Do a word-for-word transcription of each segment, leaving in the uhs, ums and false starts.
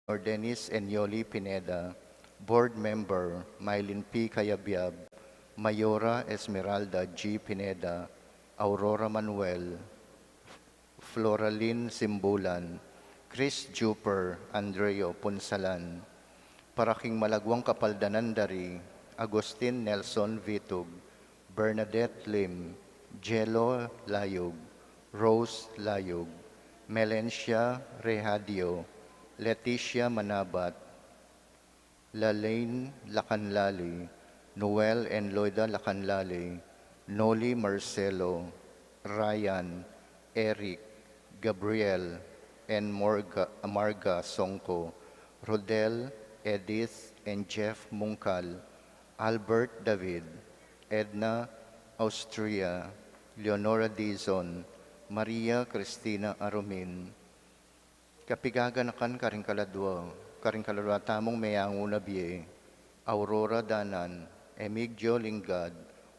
Dennis and Yoli Pineda, Board Member Mylene P. Cayabyab, Mayora Esmeralda G. Pineda, Aurora Manuel, Floralyn Simbulan, Chris Juper, Andreo Punsalan, para king malaguang kapaldanan da ri Agustin Nelson Vitug, Bernadette Lim, Jello Layug, Rose Layug, Melencia Rehadio, Leticia Manabat, Lalaine Lacanlali, Noel and Loida Lacanlali, Noli Marcelo, Ryan, Eric, Gabriel, and Morga, Marga Songco, Rodel, Edith, and Jeff Mungkal, Albert David, Edna Austria, Leonora Dizon, Maria Cristina Arumin, kapigaganakan karing kaladua, karing kaladua tamung meangu na bie, Aurora Danan, Emigdio Lingad,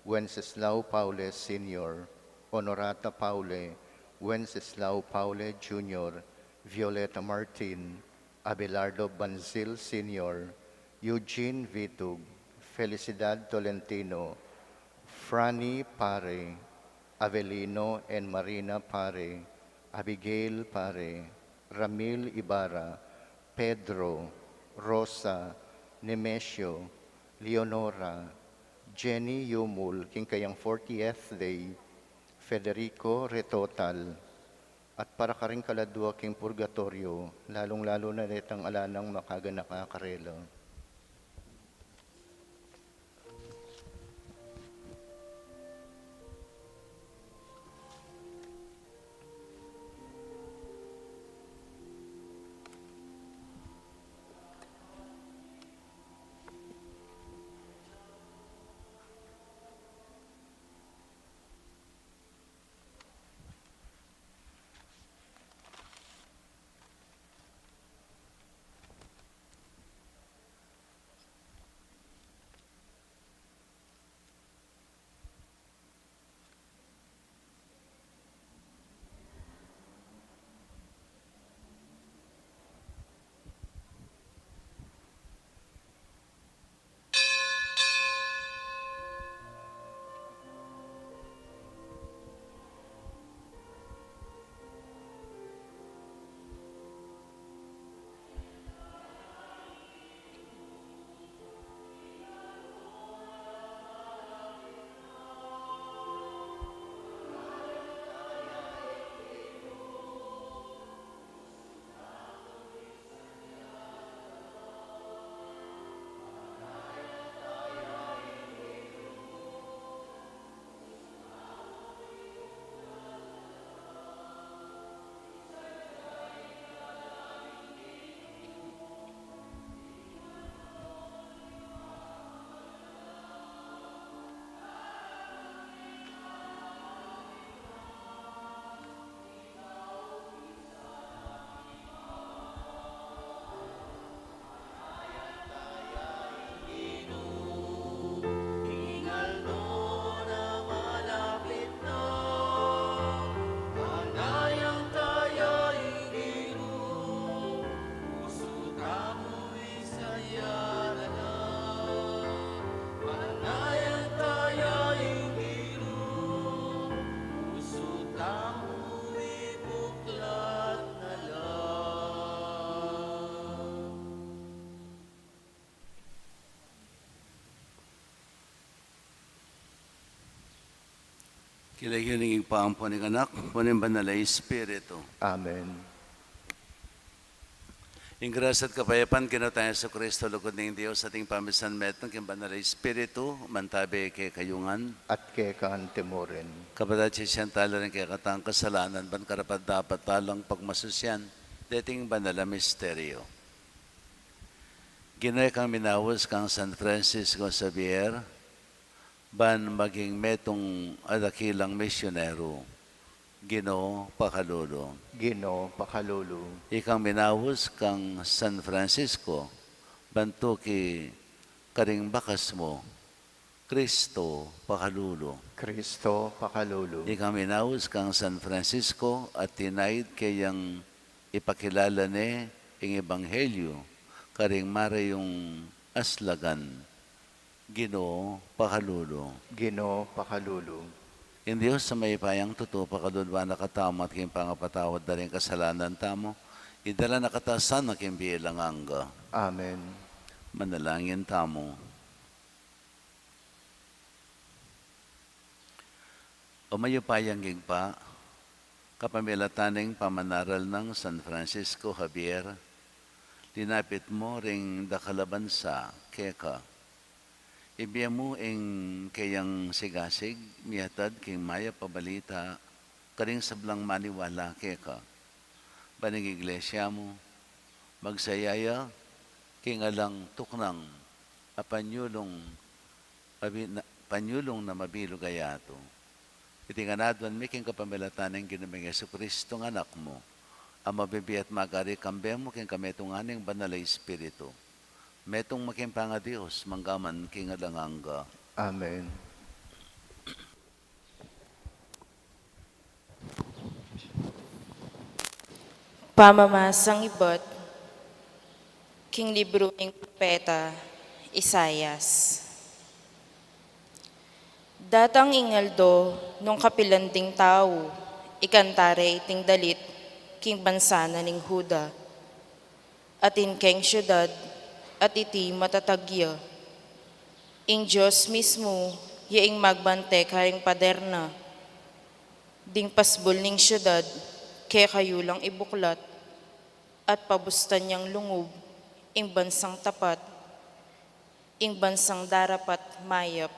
Wenceslao Paule Senior, Honorata Paule, Wenceslao Paule Junior, Violeta Martin, Abelardo Banzil Senior, Eugene Vitug, Felicidad Tolentino, Franny Pare, Avelino and Marina Pare, Abigail Pare, Ramil Ibarra, Pedro, Rosa, Nemesio, Leonora, Jenny Yumul, king kayang fortieth day, Federico Retotal, at para karing kaladua king purgatorio, lalung-lalu na detang ala nang makaganaka karela. King lagyu ning Ibpa, ampon ning Anak, ampon ning Banal a Espiritu. Amen. Ing grasya at kapayapan ning Ginu tang Jesucristo, lugud ning Dios, at ing pamisan metung king Banal a Espiritu, mantabi kekayu ngan. At keka antimurin. Kapatad, sisian tala ring kekatang kasalanan, ban karapat-dapat talang pagmasusyan deting banal a misteryo. Ginu, ikang minaus kang San Francisco Xavier, ban maging metung a dakilang misyonero. Ginu, pakalulu. Ginu, pakalulu. Ikang minaus kang San Francisco, ban tuki karing bakas mu. Kristo, pakalulu. Kristo, pakalulu. Ikang minaus kang San Francisco, at tinaid kayang ipakilala ne ing ebanghelyu karing marayung aslagan. Ginu, pakalulu. Ginu, pakalulu. Ing Dios a mayupayang tutu pakaluluan na katamu at king pangapatawad da ring kasalanan tamu, idala na katamu sana king bie alang angga. Amen. Manalangin tamu. O mayupayang Ibpa, kapamilatan ning pamanaral nang San Francisco Javier, linapit mu ring dakal a bansa keka. Ibie mu ing keyang sigasig, miatad king mayap a balita karing sablang maniwala keka. Ban ing Iglesia mu, magsaya ya king alang tuknang a panyulung, mabi-, na, panyulung na mabilug a yatu. Iti ngan aduan mi king kapamilatan ning Ginu ming Jesucristo nga Anak mu, a mabibie at magari kambe mu king kametungan ning Banal a Espiritu, metung makimpang a Dios, mangga man king alang angga. Amen. Pamamasang ibat king libru ning propeta Isaias. Datang ing aldo nung kapilan ding tau ikanta re iting dalit king bansa na ning Juda, atin keng siudad, at iti matatag ya. Ing Dios mismu ya ing magbante karing pader na. Ding pasbul ning siudad kekayu lang ibuklat, at pabustan yang lungub ing bansang tapat, ing bansang darapat mayap.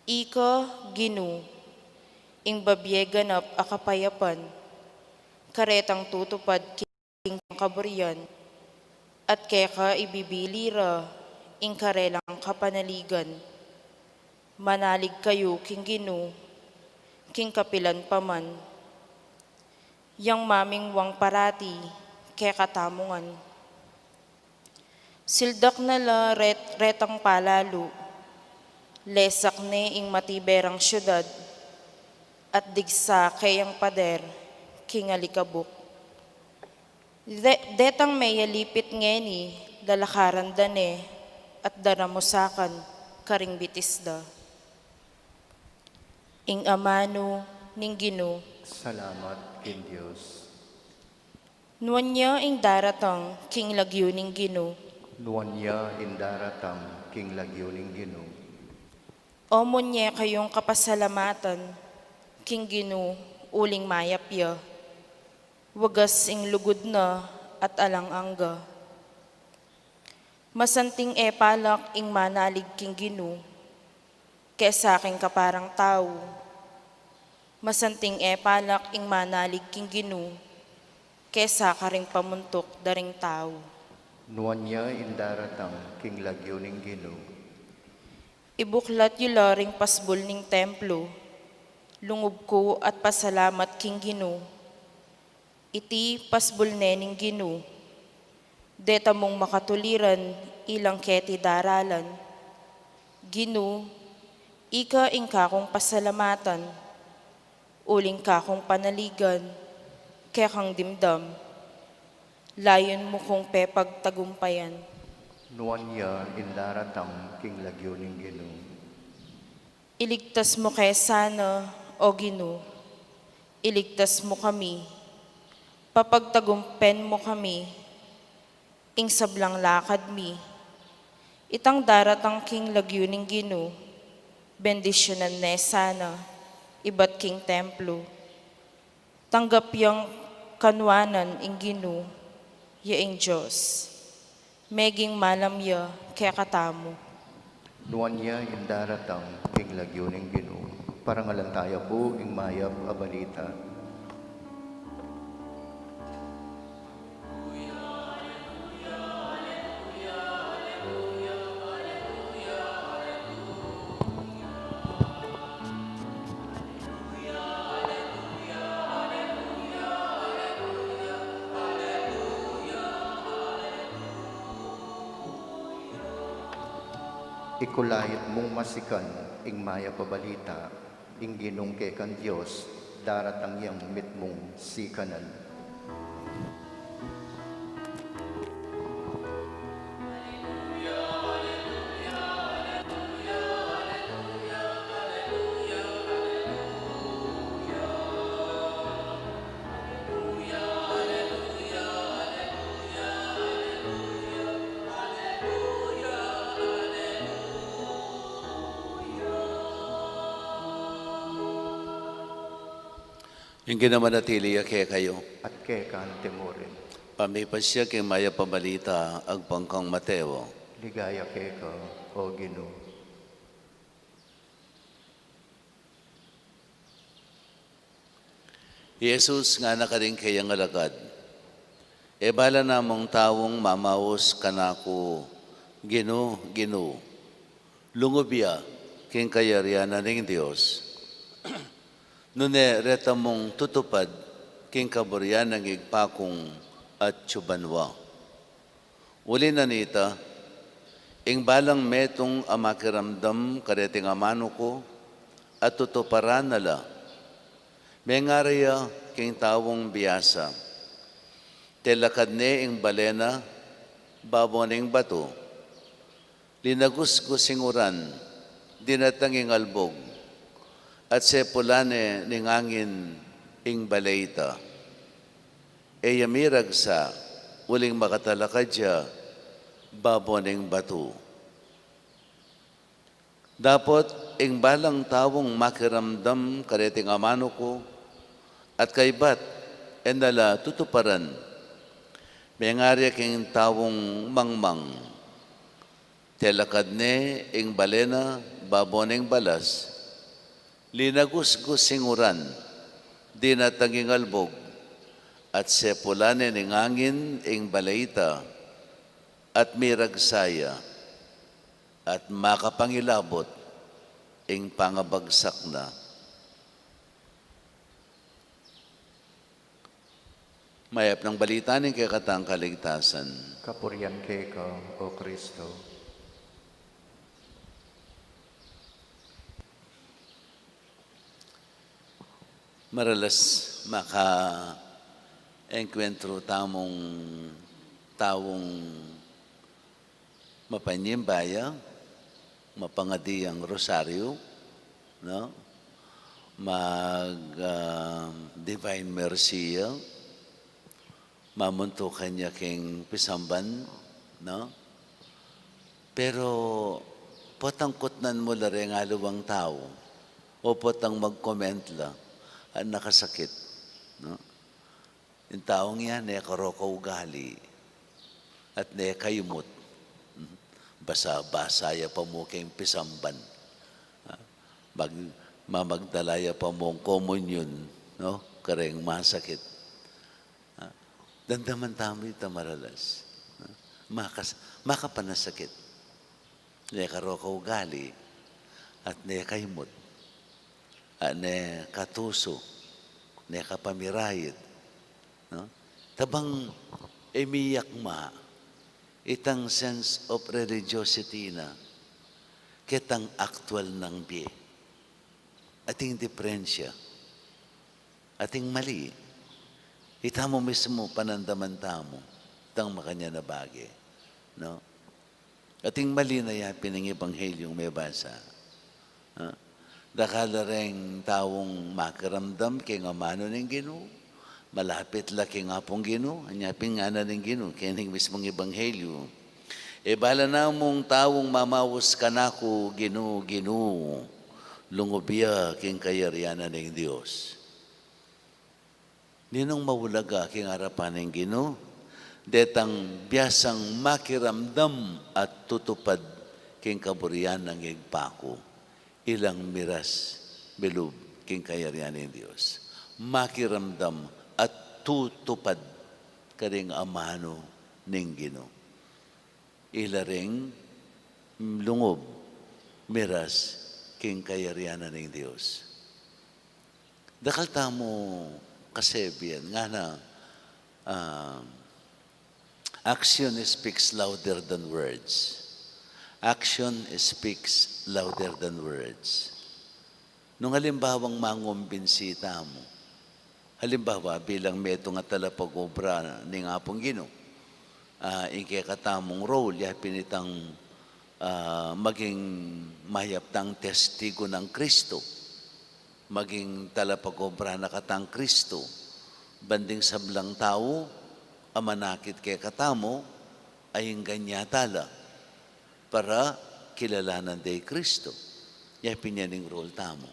Ika, Ginu, ing babie ganap a kapayapan, karetang tutupad king kaburian, at keka ibibili ra ing karelang kapanaligan. Manalig kayu king Ginu, king kapilan pa man. Yang mamingwang parati kekatamu ngan. Sildak na la ret-, retang palalu, lesak ne ing matiberang siudad, at digsa keyang pader king alikabuk. De-, detang meyalipit ngeni, lalakaran da ne, at daramusakan karing bitis da. Ing amanu ning Ginu. Salamat king Dios. Nuan ya ing daratang king lagyu ning Ginu? Nuan ya ing daratang king lagyu ning Ginu? O munye kayung kapasalamatan king Ginu, uling mayap ya. Wagas ing lugud na at alang angga. Masanting e palak ing manalig king Ginu kesa king kaparang tau. Masanting e palak ing manalig king Ginu kesa karing pamuntuk da ring tau. Nuan ya ing daratang king lagyu ning Ginu? Ibuklat yu la ring pasbul ning templu, lungub ku at pasalamat king Ginu. Iti pasbul ne ning Ginu, deta mung makatuliran ilang keti daralan. Ginu, ika ing kakung pasalamatan, uling kakung panaligan, kekang dimdam, layun mu kung pepagtagumpayan. Nuan ya ing daratang king lagyu ning Ginu? Iligtas mu ke sana, O Ginu, iligtas mu kami, papagtagumpen mu kami, ing sablang lakad mi. Itang daratang king lagyu ning Ginu, bendisyunan ne sana, ibat king templu. Tanggap yang kanuanan ing Ginu, ya ing Dios. Meging malam ya kekatamu. Nuan ya ing daratang king lagyu ning Ginu. Parangalan taya pu ing mayap a balita. Ikulait mung masikan ing mayap a balita, ing Ginung kekang Dios, daratang yang mitmung sikanan. Ing Ginu manatili ya kekayu. At keka antimurin. Pamipasya king Mayap a Balita agpang kang Mateo. Ligaya keka, O Ginu. I Jesus ngana karing kayang alagad, "E bala namung taung mamaus kanaku, 'Ginu, Ginu,' lungub ya king kayarian na ning Dios, nune reta mung tutupad king kaburian ning Ibpa kung atsu banua. Uli na nita, ing balang metung a makiramdam kareting amanu ku, at tutuparan na la, mengari ya king taung biasa, telakad ne ing bale na babo ning batu, linagusgus ing uran, dinatang ing albug, at sepulan ne ning angin ing bale ita. E ya miragsa, uling makatalakad ya babo ning batu." Dapot ing balang taung makiramdam kareting amanu ku, at kaybat e na la tutuparan, mengari ya king taung mangmang, telakad ne ing bale na babo ning balas, linagusgus ing uran, dinatang ing albug, at sepulan ne ning angin ing bale ita, at miragsa ya, at makapangilabut ing pangabagsak na. Mayap nang balita ning kekatang kaligtasan. Kapurian keka, O Kristo. Maralas makaengkwentro tamung taung mapanyimba ya, mapangadi yang rosaryu, no? Mag, ah, Divine Mercy ya, mamuntukan ya king pisamban, no? Pero potang kutnan mu la reng aliwang tau, o potang mag-comment la, a nakasakit, no? Ing taung yan, ne karo kaugali, at ne kaimut. Basa-basa ya pa mu king pisamban. Ah, mag-, mamagdala ya pa mu komunyon, no? Kareng masakit. Ah, damdaman tamu ita maralas. Ah, makas-, makapanasakit. Ne karo kaugali, at ne kaimut, at ne katusu, ne kapamirait, no? Tabang e miyakma itang sense of religiosity na ketang aktual nang bie. Ating diperensya, ating mali. Itamu mismu panandaman tamu itang makanyan a bage, no? Ating mali na yapin ing ebanghelyung mebasa. Ha? Dakal la reng taung makiramdam king amanu ning Ginu, malapit la king Apung Ginu, anya pin ngana ning Ginu keng mismung ebanghelyu, "E bala namung taung mamaus kanaku, 'Ginu, Ginu,' lungub ya king kayarian na ning Dios." Ninung maulaga king arapan ning Ginu, detang biasang makiramdam at tutupad king kaburian ning Ibpa ku, ilang miras, milub king kayarian ning Dios. Makiramdam at tutupad karing amanu ning Ginu. Ila ring lungub, miras king kayarian na ning Dios. Dakal tamu kasebian, ngana, ah, action speaks louder than words. Action speaks louder than words. Nung alimbawang mangumbinsi tamu, alimbawa, bilang metung a talapag-obra ning Apung Ginu, ah, ing kekatamung role, yapin itang, ah, maging mayap tang testigu nang Kristo, maging talapag-obra na katang Kristo, ban ding sablang tau a manakit kekatamu, a inggan ya tala para kilalanan de i Kristo. Yapin yan ing role tamu.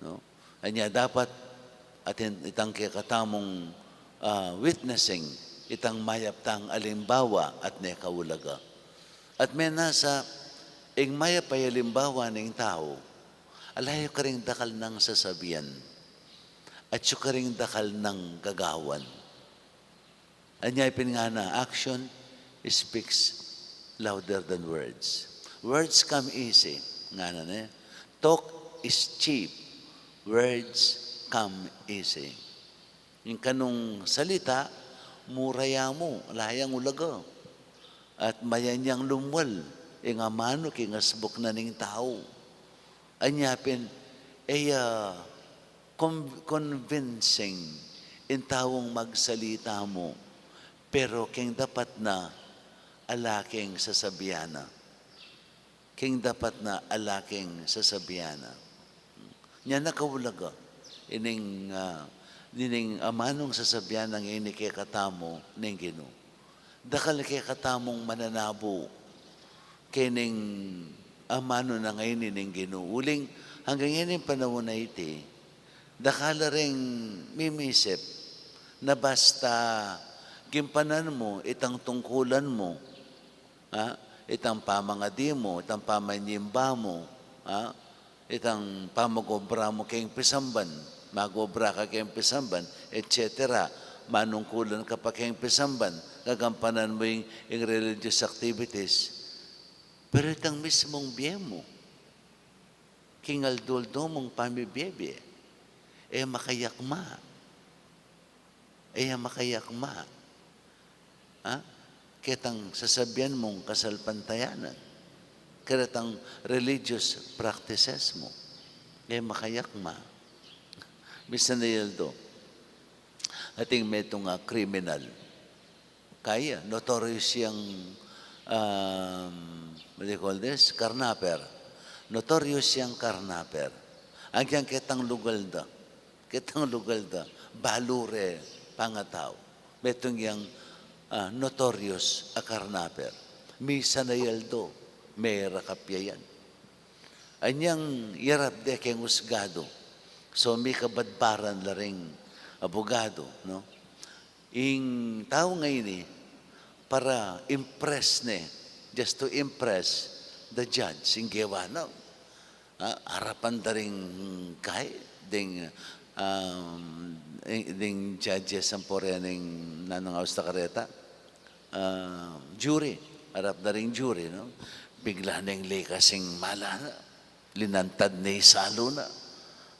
No? Anya dapat At in-, itang kekatamung, ah, witnessing, itang mayap tang alimbawa at ne kaulaga. At menasa, ing mayap a alimbawa ning tau, ala yu karing dakal nang sasabian, at yu karing dakal nang gagawan. Anya pin ngana, action speaks louder than words. Words come easy, ngana ne. Talk is cheap. Words come easy. Ing kanung salita, mura ya mu, ala yang ulaga. At mayan yang lumwal ing amanu king asbuk na ning tau. Anya pin, e ya con-, convincing ing taung magsalita mu, pero king dapat na ala keng sasabian na. King dapat na ala keng sasabian na. Nya na kaulaga ining, ah, ining amanung sasabian na ngeni kekatamu ning Ginu. Dakal kekatamung mananabu kening amanu na ngeni ning Ginu. Uling hanggang ngeni panaun a iti, dakal la ring mimisip na basta gimpanan mu itang tungkulan mu, ha? Itang pamangadi mu, itang pamanyimba mu, ha? Itang pamag-obra mu keng pisamban, mag-obra ka keng pisamban, et cetera. Manungkulan ka pa keng pisamban, gagampanan mu ing, ing religious activities. Pero itang mismung bie mu, king aldo-aldo mung pamibie-bie, e makayakma. E ya makayakma. Ha? Ketang sasabian mung kasalpantayanan, ketang religious practices mu, e makayakma. Misan a aldo, atin metung a kriminal. Kaya, notorious yang, um, what do you call this? Karnaper. Notorious yang karnaper. Agyang ketang lugal da. Ketang lugal da, balu re pangatau. Metung yang, ah, notorious a karnaper. Misan a aldo, mera kapya yan. Anyang yarap de keng usgadu. So, mikabadbaran la ring abugadu, no? Ing tau ngeni, para impress ne, just to impress the judge, ing gewa na. Ah, arapan da ring kai, ding, um, ding judges ampo reng nanung Austa kareta, ah, jury, arap da ring jury, no? Bigla neng likas ing mala na, linantad ne ing salu na,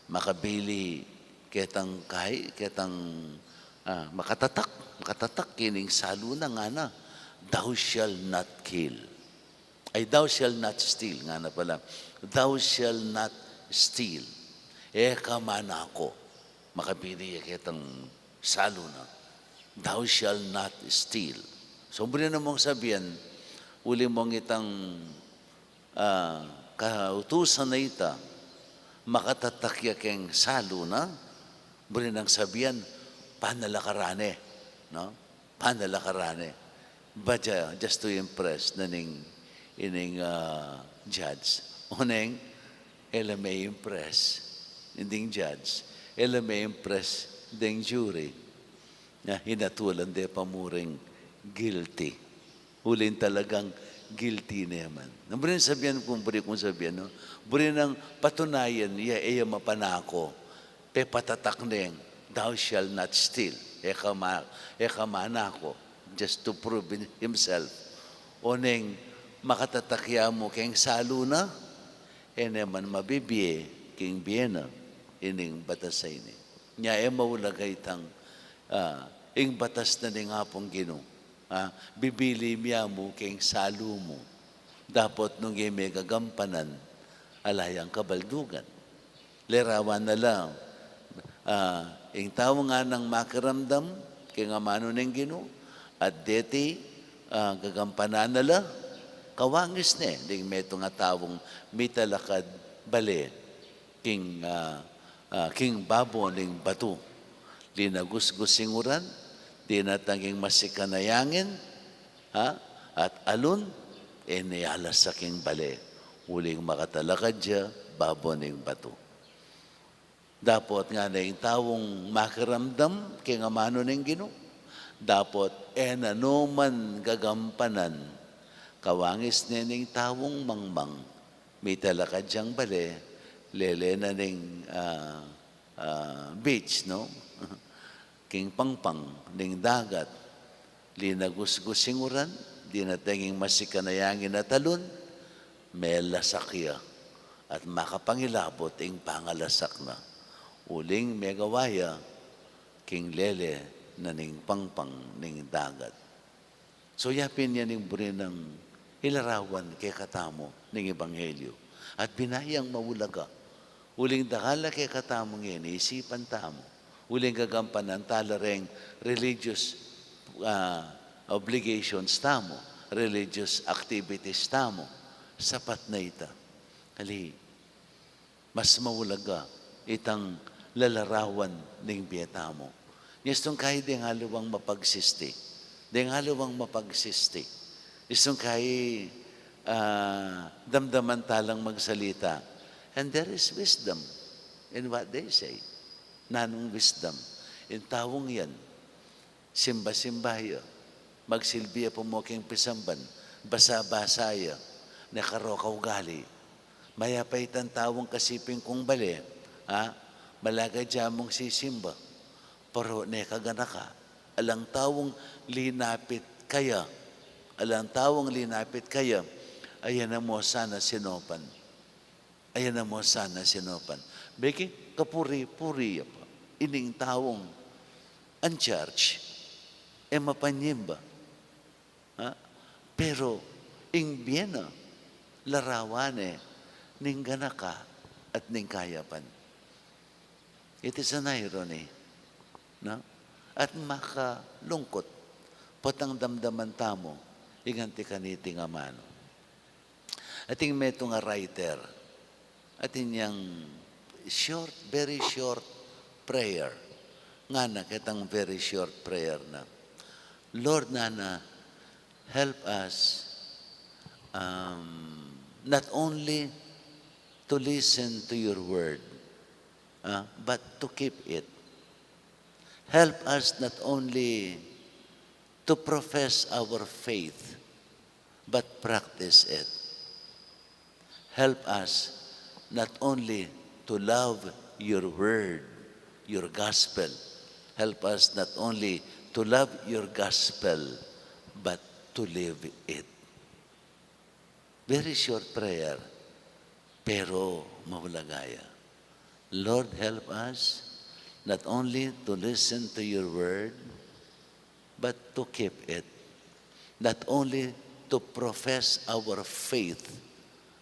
makabili ketang kai, ketang, ah, makatatak, makatatak kening salu na, ngana, "Thou shall not kill." Ay, "Thou shall not steal," ngana pala. "Thou shall not steal." E ka manako. Makabili ya ketang salu na. "Thou shall not steal." So, buri na mung sabian, uli mung itang, ah, kautusan a ita, makatatak ya keng salu na, buri nang sabian, panalakaran ne, no? Panalakaran ne. Ba ja, just to impress na ning, ining, ah, judge. Oneng, e la me-impress ding judge. E la me-impress ding jury. Na hinatulan de pa mu ring guilty. Uling talagang guilty ne man. Nang buri nang sabian, kung buri kung sabian, no? Buri nang patunayan, ya, e ya mapanako. Pepatatak neng, "Thou shall not steal." E ka ma-, e ka manako, just to prove in himself. Oneng makatatak ya mu keng salu na, e ne man mabibie king bie na ining batas a ini. Nya e maulaga itang, ah, ing batas na ning Apung Ginu. Ah, bibili mia mu keng salu mu. Dapot nung e me gagampanan, ala yang kabaldugan. Lerawan na la, ah, ing tau nganang makiramdam keng amanu ning Ginu, at deti, ah, gagampanan na la, kawangis ne ding metung a taung mitalakad bale king, ah, ah, king babo ning batu. Linagusgus ing uran, dinatang ing masikan a angin, ha? At alun, e ne alasak ing bale, uling makatalakad ya babo ning batu. Dapot ngana ing taung makiramdam king amanu ning Ginu, dapot e na no man gagampanan. Kawangis ne ning taung mangmang, mitalakad yang bale, lele na ning, ah, ah, beach, no? King pangpang ning dagat, linagusgus ing uran, dinating ing masikan a angin at alun, melasak ya, at makapangilabot ing pangalasak na. Uling megawa ya king lele na ning pangpang ning dagat. So, yapin yan ing buri nang ilarawan kekatamu ning ebanghelyo. At binayang maulaga. Uling dakal a kekatamu ngeni, isipan tamu. Uling gagampanan tala reng religious, ah, obligations tamu, religious activities tamu. Sapat na ita. Ali, mas maulaga itang lalarawan ning bie tamu. Nya istung kai deng aliwang mapagsisti. Deng aliwang mapagsisti. Istung kai, ah, damdaman talang magsalita. And there is wisdom in what they say. Nanung wisdom? Ing taung yan, simba-simba ya, magsilbi ya pumuking pisamban, basa-basa ya, ne karo kaugali. Mayap itang taung kasiping kung bale, ha? Malagad ya mung sisimba, pero ne kaganaka, alang taung linapit kaya, alang taung linapit kaya, ayan na mu sana sinopan. Ayan na mu sana sinopan. Beki, kapuri-puri ya pa ining taung unchurch, e mapanyimba. Ha? Pero ing bie na, larawan ne ning ganaka at ning kayapan. It is an irony, no? At makalungkot, potang damdaman tamu ing anti kaniting amanu. Atin metung a writer, atin yang short, very short prayer. Ngana ketang very short prayer na, "Lord," ngana, "help us, um, not only to listen to your word, uh, but to keep it. Help us not only to profess our faith, but practice it. Help us not only to love your word, your gospel. Help us not only to love your gospel, but to live it." Very short prayer, pero maulaga ya. Lord, help us not only to listen to your word, but to keep it. Not only to profess our faith,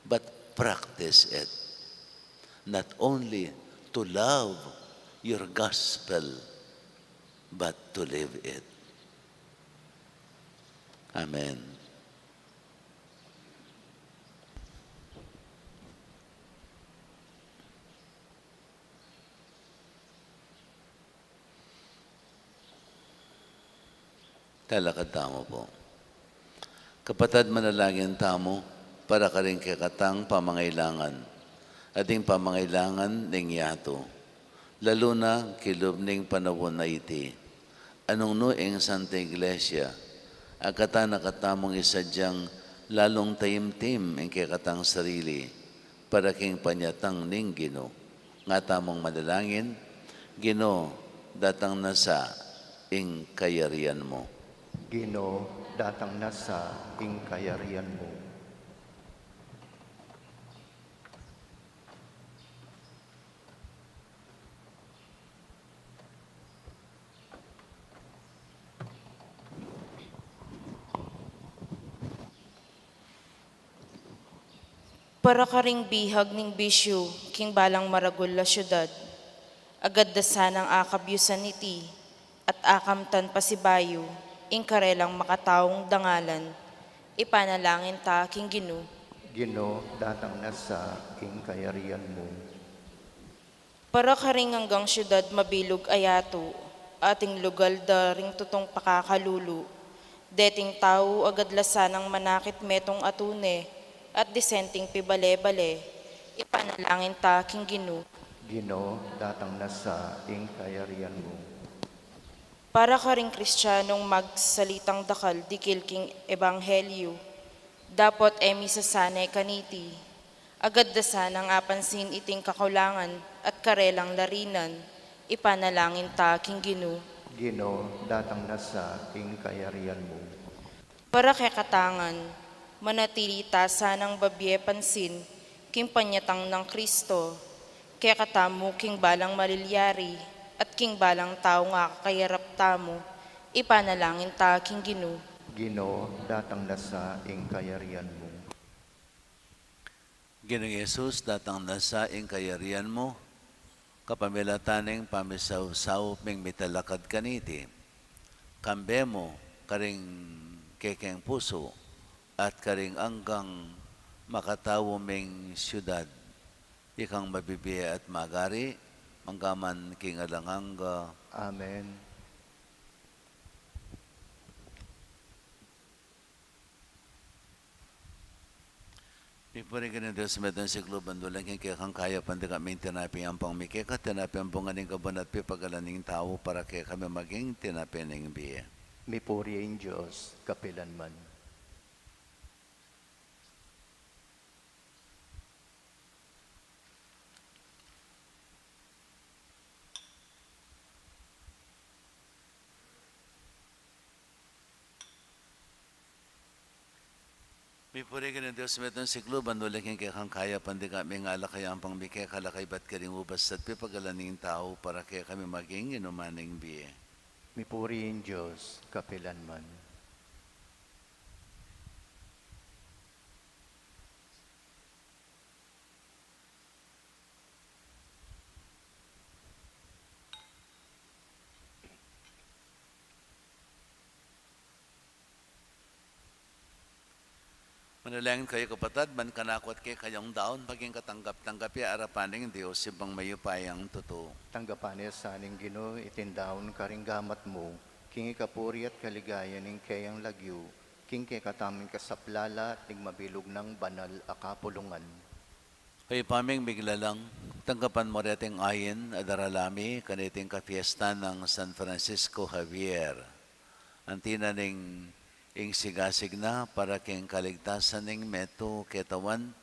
but practice it. Not only to love your gospel, but to live it. Amen. Talakad tamu pu. Kapatad, manalangin tamu para karing kekatang pamangailangan, at ding pamangailangan ning yatu, lalu na kilub ning panaun a iti. Anung nu ing Santa Iglesia, agkatan na katamung isadyang lalung taimtim ing kekatang sarili, para king panyatang ning Ginu. Nga tamung manalangin, Ginu, datang na sa ing kayarian mu. Ginu, datang na sa ing kayarian mu. Para karing bihag ning bisyu king balang maragul a syudad, agad da sanang akabyusan iti at akamtan pasibayu ing karelang makataung dangalan, ipanalangin ta king Ginu. Ginu, datang na sa ing kayarian mu. Para karing anggang syudad mabilug a yatu, ating lugal da ring tutung pakakalulu, deting tau agad la sanang manakit metung a tune at disenteng pibale-bale, ipanalangin ta king Ginu. Ginu, datang na sa ing kayarian mu. Para karing Kristianong magsalitang dakal dikil king ebanghelyu, dapot e mi sasane kaniti. Agad da sanang apansin iting kakulangan at karelang larinan, ipanalangin ta king Ginu. Ginu, datang na sa ing kayarian mu. Para kekatang ngan, manatili ta sanang babie pansin king panyatang nang Kristo, kekatamu king balang malilyari at king balang taung akakayarap tamu, ipanalangin ta king Ginu. Ginu, datang na sa ing kayarian mu. Ginung Jesus, datang na sa ing kayarian mu, kapamilatan ning pamisaup ming mitalakad kaniti. Kambe mu karing kekeng pusu at karing anggang makatau ming siudad, ikang mabibie at magari, mangga man king alang angga. Amen. Mipuri ka ning Dios, metung sikluban dulang king kekang kayapan, dikit ming tinape ing ampang mi keka, tinape ning kabun at pipagalan ning tau, para kekami maging tinape ning bie. Mipuri ing Dios kapilan man. Mipuri ka ning Dios, metung sikluban dulang king kekang kayapan, dikit ming alak ing ampang mi keka, lako ibat karing ubas at pipagalan ning tau, para kekami maging inuman ning bie. Mipuri ing Dios kapilan man. Manalangin kayu, kapatad, ban kanaku at kekayung daun maging katanggap-tanggap ya arapan ning Dios, Ibpang mayupayang tutu. Tanggapan na sa ning Ginu iting daun karing gamat mu, king ikapuri at kaligayan ning keyang lagyu, king kekatamung kasaplalan at ning mabilug nang banal a kapulungan. O Ibpa ming miglalang, tanggapan mu reting ain a darala mi kaniting kapiestan nang San Francisco Javier. Anti na ning ing sigasig na para king kaligtasan ning metung ketawan,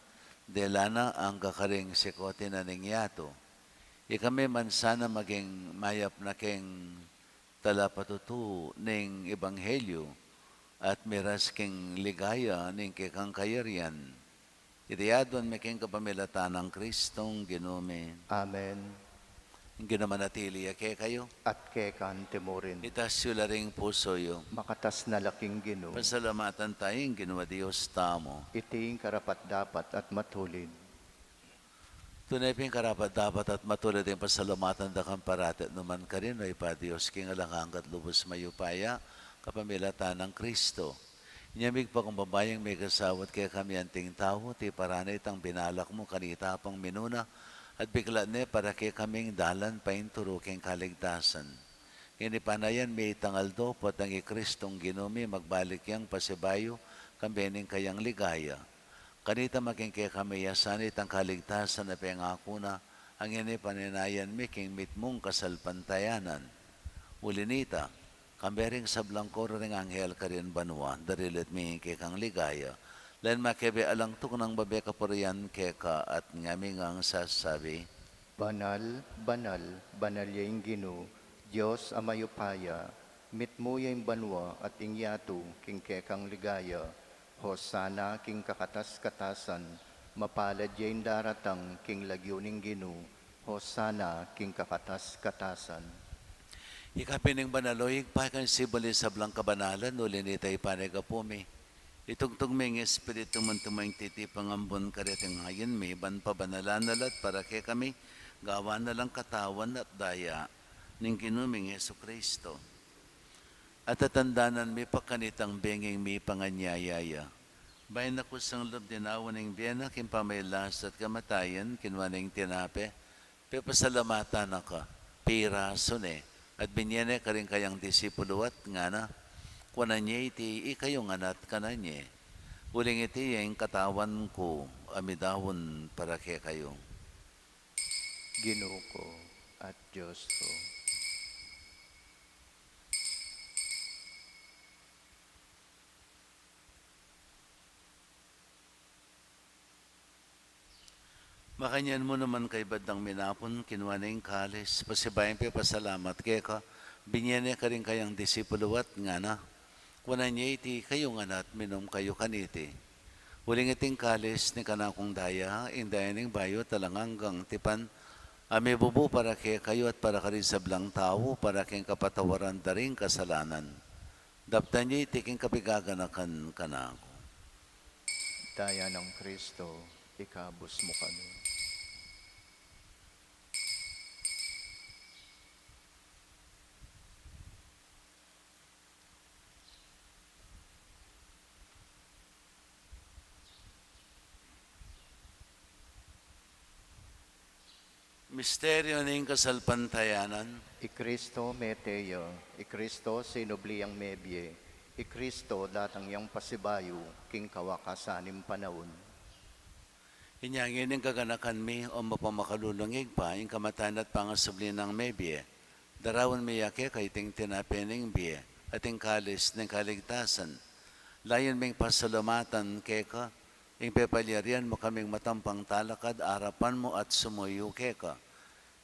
dela na angga karing sikut na ning yatu. Ikami man sana maging mayap na king talapatutu ning ebanghelyu at miras king ligaya ning kekang kayarian. Iti aduan mi king kapamilatan nang Kristong Ginu mi. Amen. Ing Ginu manatili ya kekayu. At keka mu rin. Itas yu la ring pusu yu. Makatas na la king Ginu. Pasalamatan tamu ing Ginu a Dios tamu. Iti ing karapat-dapat at matulid. Tune pin karapat-dapat at matulid ing pasalamatan da kang parati at nukarin man, O Ibpa, Dios king alang angga at lubus mayupaya, kapamilatan nang Kristo. Inya migpakumbaba yang mikasawa at kekami anting tau, tiparan na itang binalak mu kanita pang minuna, at biklat ne para kekaming dalan paintulu king kaligtasan. Ngeni panayan mi itang aldo, potang i Kristong Ginu mi magbalik yang pasibayu, kambe ning kayang ligaya. Kanita maging kekami ya sana itang kaligtasan a pengaku na, a ngeni paninayan mi king mitmung kasalpantayanan. Uli nita, kambe ring sablang koro ring anghel karin banua, darilit mi ing kekang ligaya. Len makebe alang tuknang babe kapurian keka at ngami ngang sasabi, Banal, banal, banal ya ing Ginu, Dios a mayupaya, mitmu ya ing banua at ing yatu king kekang ligaya. Hosana king kakatas-katasan, mapalad ya ing daratang king lagyu ning Ginu, Hosana king kakatas-katasan. Ika pin ing banal, O Ibpa, ika ing simbul ning sablang kabanalan, uli nita ipanyawad mi. Itugtug me ing Espiritu mu, tumu ing titipang ambun kareting ain mi, ban pabanalan na la at para kekami, gawan na lang katawan at daya ning Ginu ming Jesucristo. At tatandanan mi pa kanitang benging mipanganyaya ya, bayu na kusang lub dinaun ing bie na king pamagkasakit at kamatayan, kinua ne ing tinape, pepasalamatan na ka, pirasu ne, at binye ne karing kayang disipulu at ngana, Kuanan ye iti ikayu ngan at kanan ye, uling iti ya ing katawan ku a midaun para kekayu. Ginu ku at Dios ku. Makanyan mu naman kaybat dang minapun, kinua ne ing kalis, pasibayu yang pepasalamat keka, binie ne karing kayang disipulu at ngana: Kuanan ye iti kayu ngan at minum kayu kaniti. Uling iti ing kalis ning kanakung daya, ing daya ning bayu at alang anggang tipan, a mibubu para kekayu at para karing sablang tau, para king kapatawaran da ring kasalanan. Daptan ye iti king kapigaganakan kanaku. Daya nang Kristo, ikabus mu kami. Misteryu ning kasalpantayanan. I Kristo mete ya, i Kristo sinubli yang mebie, i Kristo datang yang pasibayu king kawakasan ning panaun. Inya ngeni ing kaganakan mi, o mapamakalulung Ibpa, ing kamatayan at pangasubli nang mebie, daraun mi ya keka iting tinape ning bie, at ing kalis ning kaligtasan. Layun ming pasalamatan keka, ing pepalyarian mu kaming matampang talakad arapan mu at sumuyu keka.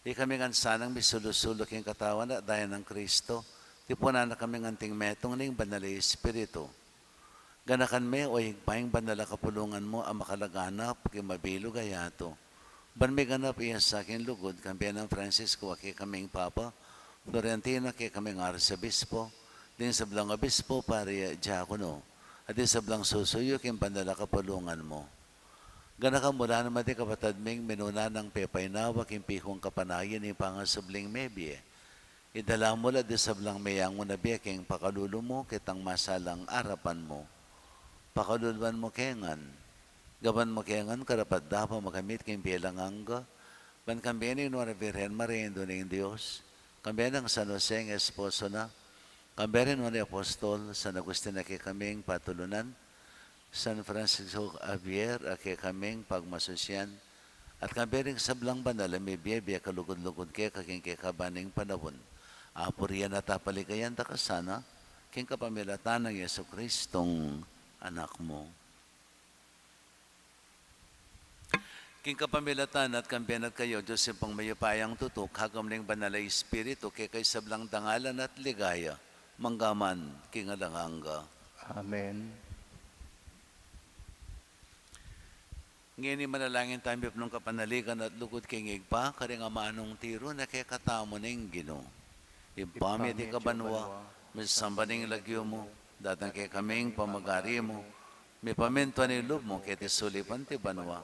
Ikami ngan sanang misulu-sulu king katawan at daya nang Kristo, tipunan na kaming anting metung ning Banal a Espiritu. Ganakan me, o Ibpa, ing banal a kapulungan mu a makalaganap king mabilug a yatu. Ban miganap iya sa king lugud, kambe nang Francisco a kekaming Papa, Florentino a kekaming Arsobispo, ding sablang obispo, pari at diakono, at ding sablang susuyu king banal a kapulungan mu. Ganakan mu la naman ding kapatad ming minuna nang pepainawa king pikung kapanayan ning pangasubling mebie. Idala mu la ding sablang meyangu na bie king pakalulu mu, ketang masalang arapan mu. Pakaluluan mu ke ngan. Gawan mu ke ngan karapat-dapat makamit king bie alang angga, ban kambe ning Nuan a Virgen Maria, Indu ning Dios, kambe nang San Jose a esposo na, kambe ring nuan a apostol, San Agustin a kekaming patulunan, San Francisco Javier a kekaming pagmasusian, at kambe ring sablang banal a mibie-bie kalugud-lugud keka king kekaban ning panaun. Apurian at apaligayan da ka sana, king kapamilatan nang Jesucristong Anak mu. King kapamilatan na at kambe na at kayu, Dios Ibpang mayupayang tutu, kagum ning Banal a Espiritu, keka ing sablang dangalan at ligaya, mangga man king alang angga. Amen. Ngeni manalangin tamu, mipnung kapanaligan at lugud king Ibpa, karing amanung tiru na kekatamu ning Ginu. Ibpa mi, atiu ka banua, misamban ya ing lagyu mu, datang kekami ing pamagari mu, mipamintuan ing lub mu keti sulip anti banua.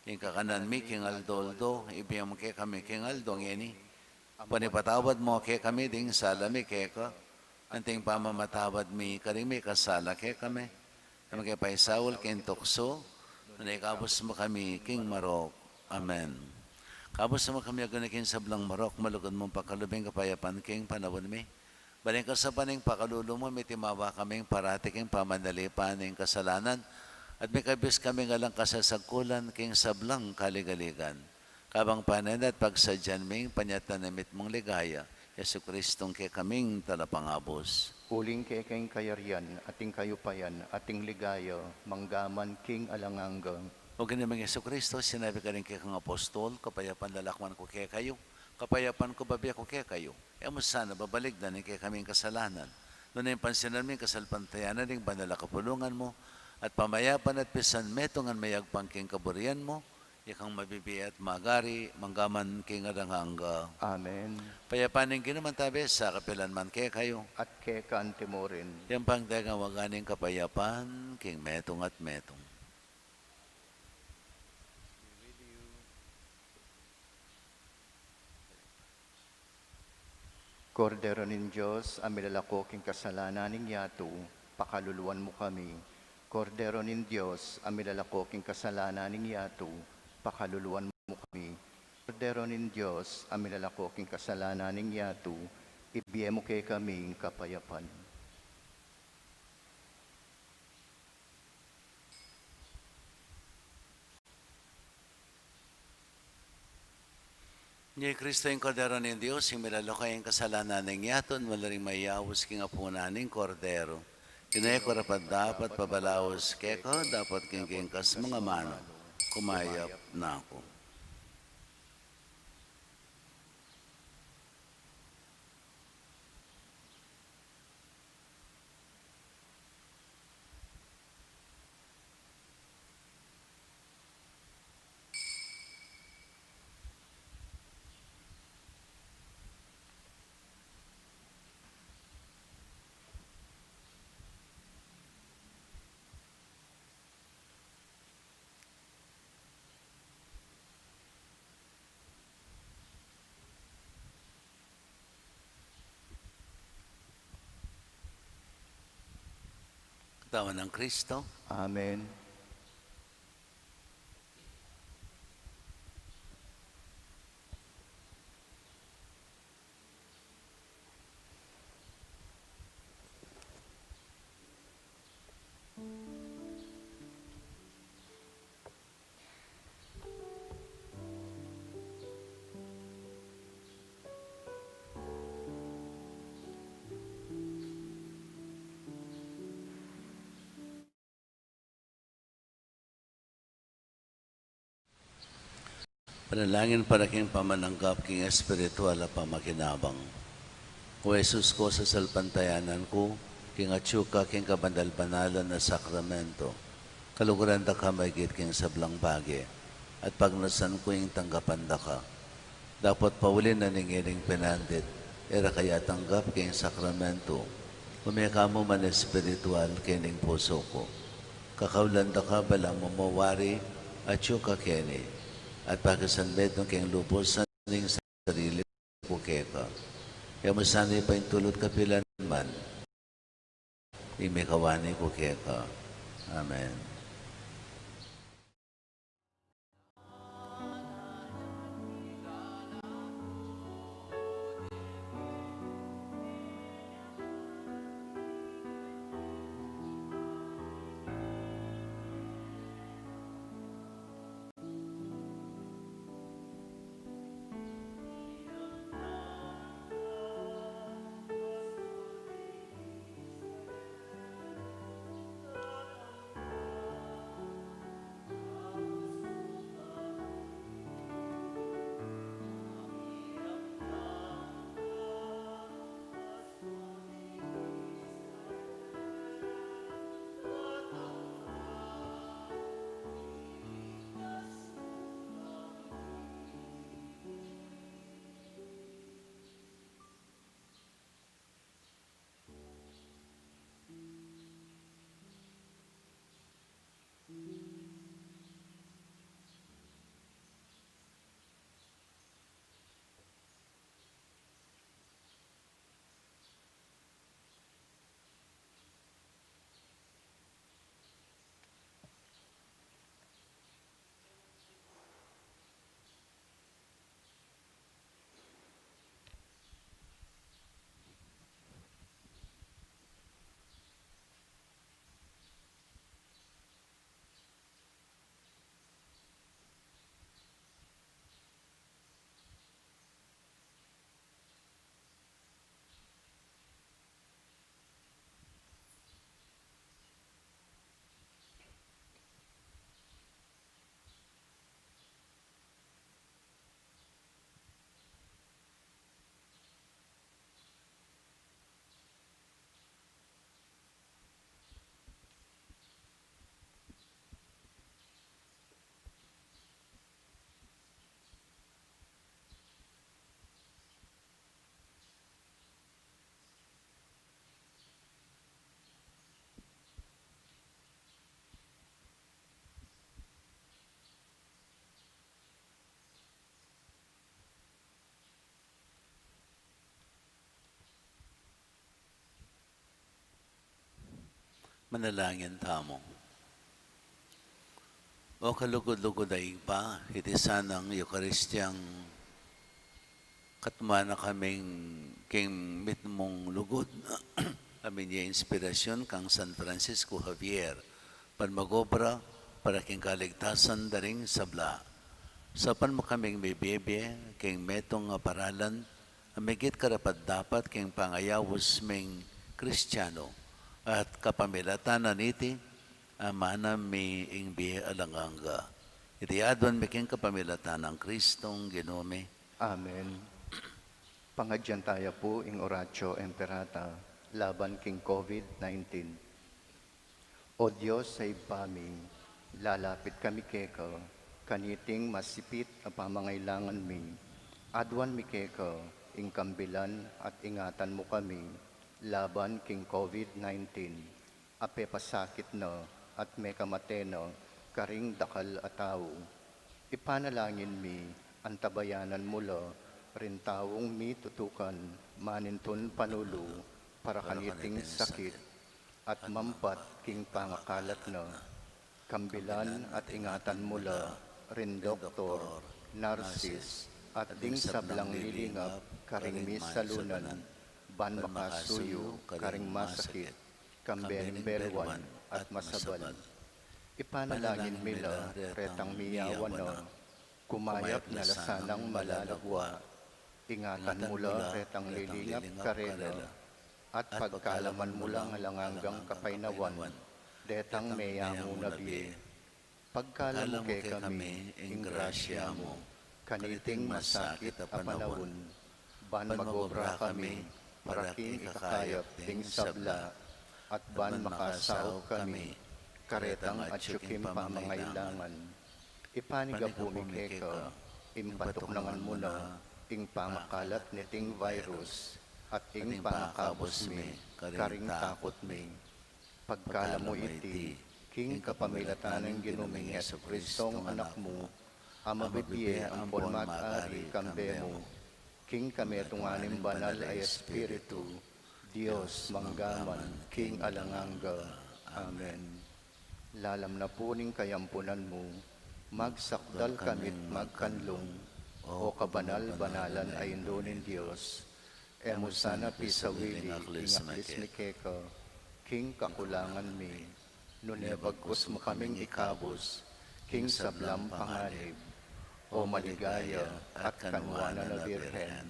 Ing kakanan mi king aldo-aldo ibie mu kekami king aldo ngeni. Ban ipatawad mu kekami ding sala mi keka, anti ing pamamatawad mi karing mikasala kekami. E mu ke paisaul king tuksu, nune ikabus mu kami king marok. Amen. Kabus mu kami, o Ginu, king sablang marok, malugud mung pakalub ing kapayapan king panaun mi. Ban king kasapan ning pakalulu mu, mitimawa kaming parati king pamanalipan ning kasalanan, at mikabus kaming alang kasasagkulan king sablang kaligaligan. Kabang panenayan at pagsadyan mi ing panyatang na mitmung ligaya, Jesucristong kekaming Talapangabus. Uling keka ing kayarian, at ing kayupayan, at ing ligaya, mangga man king alang angga. O Ginu ming Jesucristo, sinabi mu karing kekang apostol, kapayapan lalakwan ku kekayu, kapayapan ku bibie ku kekayu. E mu sana babalikdan ing kekaming kasalanan, nune pansinan mu ing kasalpantayanan ning banal a kapulungan mu, at pamayapan at pisan metungan mayagpang king kaburian mu, ikang mabibie at magari, mangga man king alang angga. Amen. Ing kapayapan ning Ginu manatili sa kapilan man kekayu. At keka anti mu rin. Ing pangdagang waga ning kapayapan, king metung at metung. Kordero ning Dios, a milalako king kasalanan ning yatu, pakaluluan mu kami. Kordero ning Dios, a milalako king kasalanan ning yatu, pakaluluan mu kami. Kordero ning Dios, a milalako king kasalanan ning yatu, ibie mu kekami ing kapayapan. Ini i Kristo, ing Kordero ning Dios, ing milalako king kasalanan ning yatu. Mula ring mayaus king apunan ning Kordero, iti ne karapat-dapat pabalaus keka, dapot king kekang amanu, kumayap na ku. Katawan nang Kristo. Amen. Panalangin para king pamananggap king espiritual a pamakinabang. O Jesus ku, sasalpantayanan ku king atyu ka king kabanal-banalan a sakramento. Kaluguran da ka maigit king sablang bage, at pagnasan ku ing tanggapan da ka. Dapot pauli na ning ining penandit, e ra ka ya tanggap king sakramento, ume ka mu man espiritual king pusu ku. Kakaulan da ka balamu mo wari atyu ka keni, at pakisanmetung king lubusan ing sarili ku keka. E mu sana ipaintulut kapilan man. Ing mikawani ku keka. Amen. Manalangin tamu. O kalugud-lugud a Ibpa, iti sanang Eukaristiyang katmuan na kaming king mitmung lugud, a minie inspirasyun kang San Francisco Javier, ban mag-obra para king kaligtasan da ring sabla. Saupan mu kaming mibie-bie king metung a paralan a migit karapat-dapat king pangayaus ming Kristiano, at kapamilatan na niti, amana mi ing bie alang angga. Iti aduan mi king kapamilatan nang Kristong Ginu mi. Amen. Pangadyan taya pu ing Oratio Imperata laban king COVID nineteen. O Dios a Ibpa mi, lalapit kami keka, kaniting masipit a pamangailangan mi. Aduan mi keka ing kambilan at ingatan mu kami laban king COVID nineteen a pepasakit na at mekamate na karing dakal a tau. Ipanalangin mi, antabayanan mu la ring taung mitutukan manintun panulu para kaniting sakit at mampat king pangakalat na. Kambilan at ingatan mu la ring doktor, narsis, at ding sablang lilingap karing misalunan, ban makasuyu karing masakit, kambe ning beluan at masabal. Ipanalangin mi la retang miyawan na, kumayap na la sanang malalagwa. Ingatan mu la retang lilingap karela, at pagkalaman mu lang alang anggang kapaynawan detang meyangu na bie. Pagkalam mu kekami ing grasya mu kaniting masakit a panaun, ban mag-obra kami para king ikakayap ding sabla, at ban makasaup kami karetang atyu king pamangailangan. Ipanigapu mi keka ing patuknangan mu na ing pangakalat niting virus at ing pangakabus mi karing takut mi. Pagkalam mu iti king kapamilatan ning Ginu ming Jesucristo, Anak mu, a mabibie ampon mag-ari kambe mu king kametungan ning Banal a Espiritu, Dios mangga man king alang angga. Amen. Lalam na pu ning kayampunan mu, magsakdal kami't magkanlung, O kabanal-banalan a Indu ning Dios. E mu sana pisawili ing aklis mi keka king kakulangan mi, nune bagkus mu kaming ikabus king sablang panganib. O maligaya at kanwanan a Birhen,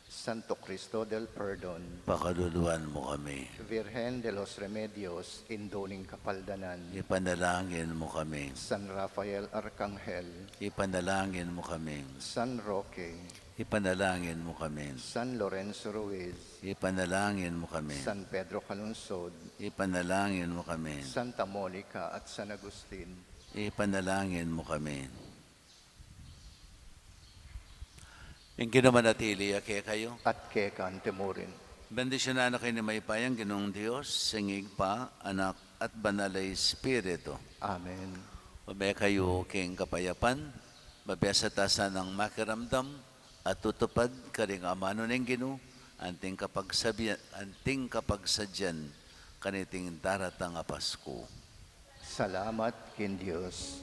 Santo Cristo del Perdon, pakaluluan mu kami. Virgen de los Remedios, Indu ning Kapaldanan, ipanalangin mu kami. San Rafael Arkanghel, ipanalangin mu kami. San Roque, ipanalangin mu kami. San Lorenzo Ruiz, ipanalangin mu kami. San Pedro Calungsod, ipanalangin mu kami. Santa Monica at San Agustin, ipanalangin mu kami. Ing Ginu manatili ya kekayu. At keka mu rin. Bendisyunan na kayu ning mayupayang Ginung Dios, ing Ibpa, Anak, at Banal a Espiritu. Amen. Ume kayu king kapayapan, mabie sa ta sanang makiramdam at tutupad karing amanu ning Ginu, anting kapagsabi-, anting kapagsadyan kaniting daratang a Pasku. Salamat king Dios.